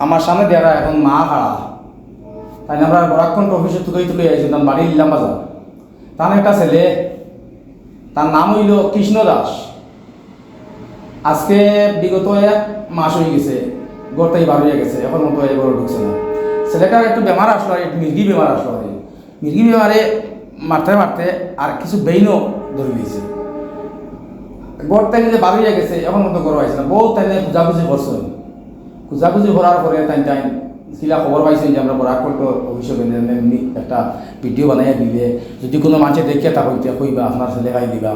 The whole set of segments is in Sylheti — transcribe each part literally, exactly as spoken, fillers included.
আমার সামনে দেরা এখন মা খাড়া, তাইন আমরার বরাক কণ্ঠ অফিসো তুকাই তুকাই আইছইন, তান বাড়ি ইলাম বাজার। তান একটা ছেলে, তার নাম অইলো কৃষ্ণ দাস। আজকে বিগত এক মাস অই গেছে, ঘর থাকি বার অইয়া গেছে, এখন মতো এ ঘরো ঢুকছে না। ছেলেটার একটু বেমার আছলো, আর একটু মির্গি বেমার আছলো আর কি। মির্গি বেমারে মারতে মারতে আর কিছু বেইনও ধরি দিছে। ঘর থাকি যে বার অইয়া গেছে, এখন মতো ঘরো আইছে না। বউত তাইন খুঁজাখুঁজি করছইন। খুঁজাখুঁজি করার পরে তাইন, তাইন কিলা খবর পাইছইন যে আমরা বরাক কণ্ঠ অফিসো গেলে এমনি একটা ভিডিও বানাইয়া দিলে, যদি কুনু মানষে দেখিয়া থাকইন তে কইবা, আপনার ছেলে পাই দিবা।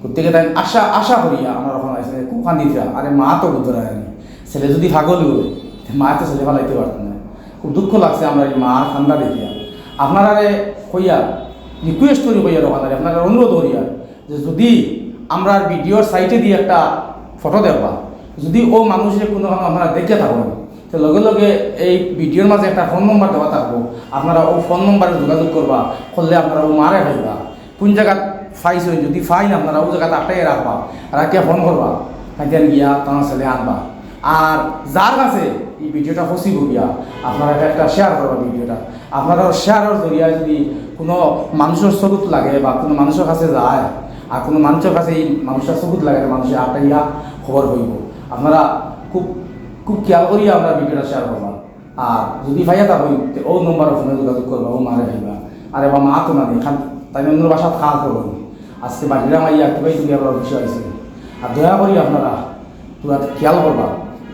গতিকে তাইন আশা, আশা করিয়া আমরার ওখানো আইছইন, খুব কান্দিতরা। আরে মা তো বুঝরা না, ছেলে যদি পাগল অয়, তে মা তো ছেলে ফালাইতে পারতো না। খুব দুঃখ লাগছে আমরার এই মার কান্দা দেখিয়া। আপনারারে কইয়া, রিকোয়েস্ট করি কইয়া দোকানদারে, আপনারারে অনুরোধ করিয়া, যে যদি আমরার ভিডিওর সাইডেদি একটা ফটো দেখবা, যদি অউ মানুষরে কুনু কারণে আপনারা দেখিয়া থাকইন, তে লগে লগে এই ভিডিওর মাঝে একটা ফোন নম্বর দেওয়া থাকবো, আপনারা অউ ফোন নম্বরে যোগাযোগ করবা, করলে আপনারা অউ মারে পাইবা। কুন জাগাত পাইছইন, যদি পাইন আপনারা অউ জাগাত আটকাইয়া রাখবা, রাখিয়া ফোন করবা, তাইন গিয়া তান ছেলে আনবা। আর যার কাছে এই ভিডিওটা পৌঁছিবো গিয়া, আপনারা এটা একটা শেয়ার করবা ভিডিওটা। আপনারার শেয়ারর জরিয়ায় যদি কুনু মানষর চকুত লাগে বা কুনু মানষর কাছে যায়, আর কুনু মানষর কাছে এই মানুষটা চকুত লাগে, তে মানষে আটকাইয়া খবর পাইবো। আপনারা খুব, খুব খেয়াল করিয়া আমরার ভিডিওটা শেয়ার করবা। আর যদি পাইয়া থাকইন, তে অউ নম্বরো ফোনে যোগাযোগ করবা, অউ মারে পাইবা। আরে বা মা তো না নেই, খান তাইন অন্য বাসাত কাজ করইন। আজকে বাড়ির মাইয়া একটু ভাই তুমি আমরার অফিসো আইছইন। আর দয়া করি আপনারা পুরা খেয়াল করবা।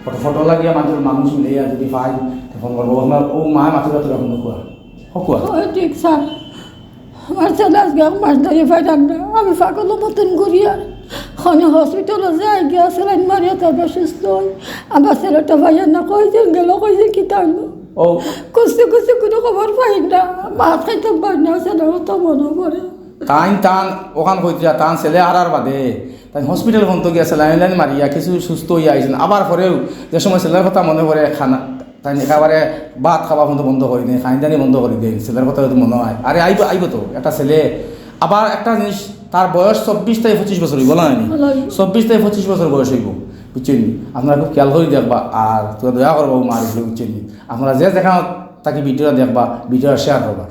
ফটো, ফটো লাগিয়া মানষর, মানুষ মিলাইয়া যদি পাইন, তে ফোন করবা। আপনার অউ মায় মাতিবা, তোরা ফোন করবা। হকুয়া। ও ঠিক স্যার, আমার ছেলে আজকে এক মাস ধরি পাইলাম না। আমি পাগলর মতন ঘুরিয়ার। অখন হসপিটালো যাই, গিয়া স্যালাইন মারিয়া তারপর সুস্থ অই। আমার ছেলেটা পাইয়ার না, কয়দিন গেল, কয়দিন কিতা অইলো। ও। খুঁজতে খুঁজতে কুনু খবর পাই না। ভাত খাইতাম পারি না, ছেলের কথা মনো পড়ে। তাইন তান ওখান কইতরা, তান ছেলে হারার বাদে তাইন হসপিটাল পর্যন্ত গিয়া স্যালাইন উলাইন মারিয়া কিছু সুস্থ অইয়া আইছইন। আবার পরেও যে সময় ছেলের কথা মনো পড়ে, খানা, তাইন একেবারে ভাত খাওয়া পর্যন্ত বন্ধ করি দেইন, খানি দানি বন্ধ করি দেইন, ছেলের কথা যদি মনো অয়। আরে আইবো, আইবো তো একটা ছেলে। আবার একটা জিনিস, তার বয়স চব্বিশ থাকি পঁচিশ বছর অইবো, না নি? ভালা অইবো। চব্বিশ থাকি পঁচিশ বছর বয়স অইবো, বুঝছইন নি? আপনারা খুব খেয়াল করি দেখবা, আর তোরা দয়া করবা অউ মার উপরে, বুঝছইন নি? আপনারা যে যেখান থাকি ভিডিওটা দেখবা, ভিডিওটা শেয়ার করবা।